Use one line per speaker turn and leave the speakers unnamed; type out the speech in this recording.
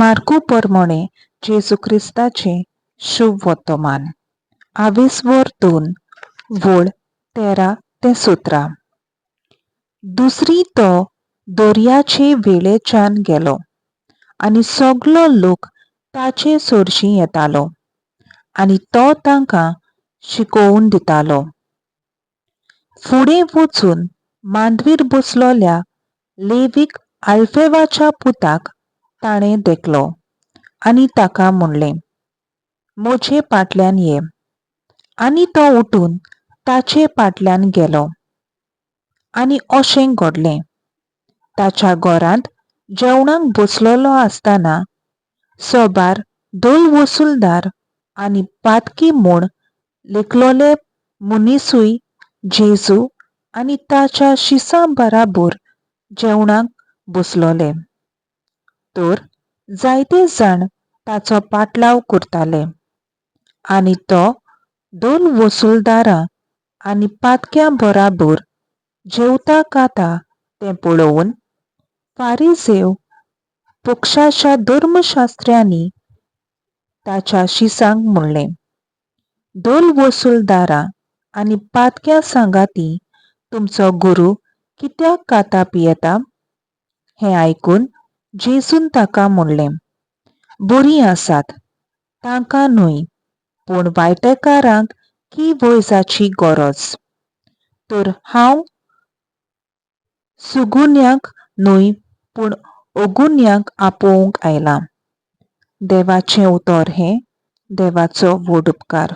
मार्कू परमोणें जेजू क्रिस्ताचें शुभ वर्तमान आवेसवर 2 वळ 13 ते 17. दुसरी तो दर्याचे वेळेच्यान गेलो आनी सगलो लोक ताचे सरशीं येतालो आनी तो तांकां शिकोवन दितालो. फुडें वचून मांडवीर बसलोल्या लेवीक आल्फेवाच्या पुताक ताणें देखलो आनी ताका म्हणलें, म्हजे फाटल्यान ये. आनी तो उठून ताचे फाटल्यान गेलो. आनी अशें घडलें, ताच्या घरांत जेवणाक बसलेलो आसतना सबार दोल वसुलदार आनी पातकी म्हूण लेखलोले मनिसूय जेजू आनी ताच्या शिसां बराबर जेवणाक बसलोले. तर जायते जाण ताचो पाटलाव करताले आनी तो दोन वसुलदारां आनी पातक्यां बराबर जेवता खाता तें पळोवन फारिजेव पक्षाच्या धर्मशास्त्र्यांनी ताच्या शिसांक म्हणलें, दोन वसुलदारां आनी पातक्यां सांगाती तुमचो गुरू कित्याक खाता पियेता? हें आयकून जेजून ताका म्हणलें, बरीं आसात तांकां न्हय, पूण वायटेकारांक की वैजाची गरज. तर हांव सुगुन्यांक न्हय पूण अगुन्यांक आपोवंक आयलां. देवाचें उतर हें देवाचो व्हड उपकार.